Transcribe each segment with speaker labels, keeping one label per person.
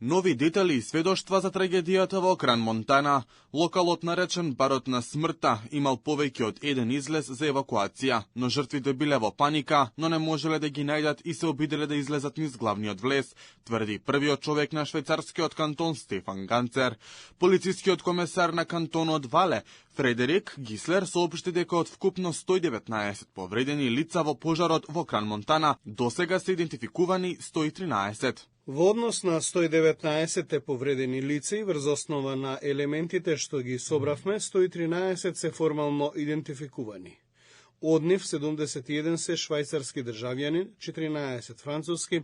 Speaker 1: Нови детали и сведоштва за трагедијата во Кран Монтана. Локалот наречен барот на смртта имал повеќе од еден излез за евакуација, но жртвите биле во паника, но не можеле да ги најдат и се обиделе да излезат низ главниот влез, тврди првиот човек на швајцарскиот кантон Стефан Ганцер. Полицискиот комесар на кантонот Вале, Фредерик Гислер, соопшти дека од вкупно 119 повредени лица во пожарот во Кран Монтана, досега се идентификувани 113.
Speaker 2: Во однос на 119 повредени лица и врз основа на елементите што ги собравме, 113 се формално идентификувани. Од нив 71 се швајцарски државјани, 14 француски,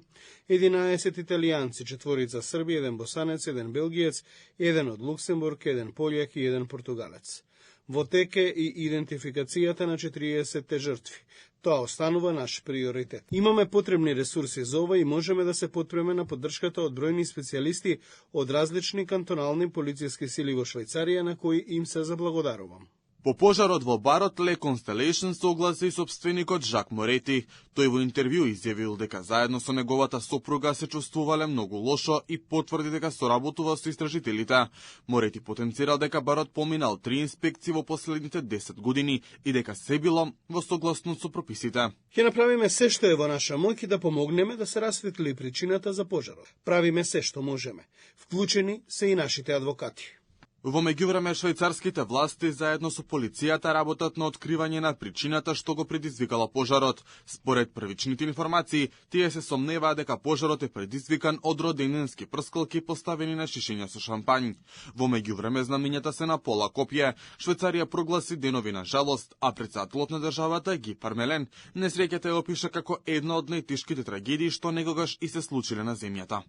Speaker 2: 11 италијанци, 4 срби, 1 босанец, 1 белгиец, 1 од Луксембург, 1 пољак и 1 португалец. Во тек е и идентификацијата на 40 жртви. Тоа останува наш приоритет. Имаме потребни ресурси за ова и можеме да се потпреме на поддршката од бројни специјалисти од различни кантонални полициски сили во Швајцарија, на кои им се заблагодарувам.
Speaker 1: По пожарот во барот Le Constellation се огласи сопственикот Жак Морети. Тој во интервју изјавил дека заедно со неговата сопруга се чувствувале многу лошо и потврди дека соработува со истражителите. Морети потенцирал дека барот поминал 3 инспекции во последните 10 години и дека се било во согласност со прописите.
Speaker 2: Ќе направиме се што е во наша моќ да помогнеме да се расветли причината за пожарот. Правиме се што можеме. Вклучени се и нашите адвокати.
Speaker 1: Во меѓувреме швајцарските власти заедно со полицијата работат на откривање на причината што го предизвикало пожарот. Според првичните информации, тие се сомневаат дека пожарот е предизвикан од роденденски прскалки поставени на шишиња со шампањ. Во меѓувреме знамињата се на пола копје. Швајцарија прогласи денови на жалост, а претседателот на државата Ги Пармелен несреќата ја опиша како една од најтешките трагедии што некогаш и се случиле на земјата.